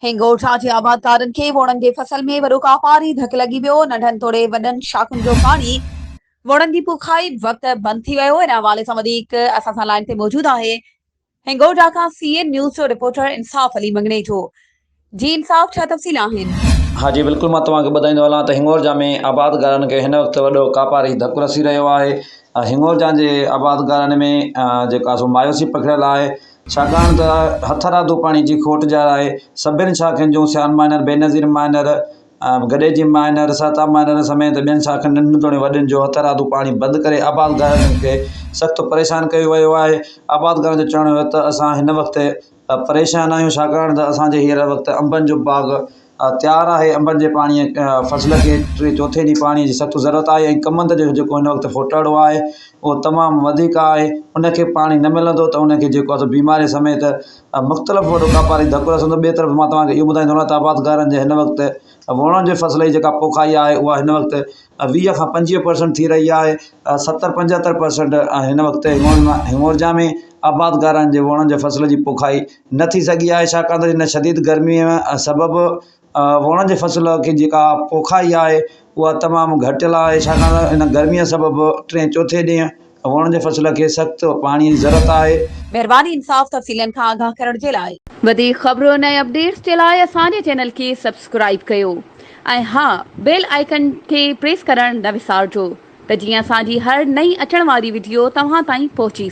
هنگورٺا جي آبادگارن کي ووڻن جي فصل ۾ وڏو ڪاپاري ڌڪ لڳي ويو، ننڍن توڙي وڏن شاخن جو پاڻي ووڻن جي پوکائي وقت بند ٿي ويو، ان حوالي سان وڌيڪ اسان سان لائين تي موجود آهي هنگورٺا کان سي اين نيوز جو رپورٽر انصاف علي مڱڻيجو جي انصاف ڇا تفصيل آهن. ها جي بلڪل مان توهان کي ٻڌائيندو هلان ته هنگورجا ۾ آبادگارن کي هن وقت وڏو ڪاپاري ڌڪ رسي رهيو آهي هنگورجا جي آبادگارن ۾ جيڪا سو مايوسي پکڙيل آهي ڇاڪاڻ ته هٿرادو پاڻي جي کوٽ جا آهي. سڀني شاخن جون Siyan minor, Benazir minor, Gadiji minor, Sahta minor سميت ٻين شاخن ننڍن توڻي وڏين جو هٿرادو پاڻي بند ڪري آبادگارن کي سخت پريشان ڪيو ويو آهي. آبادگارن جو چوڻ هو ته اسان هن وقت پريشان آهيون ڇاڪاڻ ته اسان جي هينئر وقت انبن جو باغ تيار آهي انبن جي پاڻي فصل کي ٽي چوٿين ڏينهن پاڻي جي سخت ضرورت آهي ۽ ڪمند جو جيڪو هن وقت ڦوٽاڙو آهي اهو تمام وڌيڪ آهي ان کي پاڻي نه ملندو ته ان کي جيڪو آهي سو بيماري سميت مختلف وڏو ڪاپاري ڌڪ رسندو ٻئي طرف مان توهان کي اهو ٻڌائيندو هلان ته آبادگارن جي هن وقت ووڻن جي فصل جي جيڪا پوکائي آهي اها هن وقت 20 کان 25 پرسنٽ ٿي رهي آهي 70 75 پرسنٽ هن وقت هڱورجا ۾ آبادگارن جي ووڻن جي فصل جي پوکائي نه ٿي سگهي آهي ڇاڪاڻ ته هن شديد گرمي سبب ووڻن جي فصل کي جيڪا پوکائي آهي اها تمام گهٽيل آهي ڇاڪاڻ ته هن گرمي سبب ٽئين چوٿين ڏينهن ووڻن جي فصل کي سخت پاڻي جي ضرورت آهي. مهرباني انصاف تفصيلن کان آگاهه ڪرڻ جي لاء. وڌيڪ خبرن ۽ اپڊيٽس جي لاء اسان جي چينل کي سبسڪرائيب ڪيو ۽ ها بيل آئيڪن کي پريس ڪرڻ نه وسارجو ته جيئن اسان جي هر نئين اچڻ واري وڊيو توهان تائين پهچي.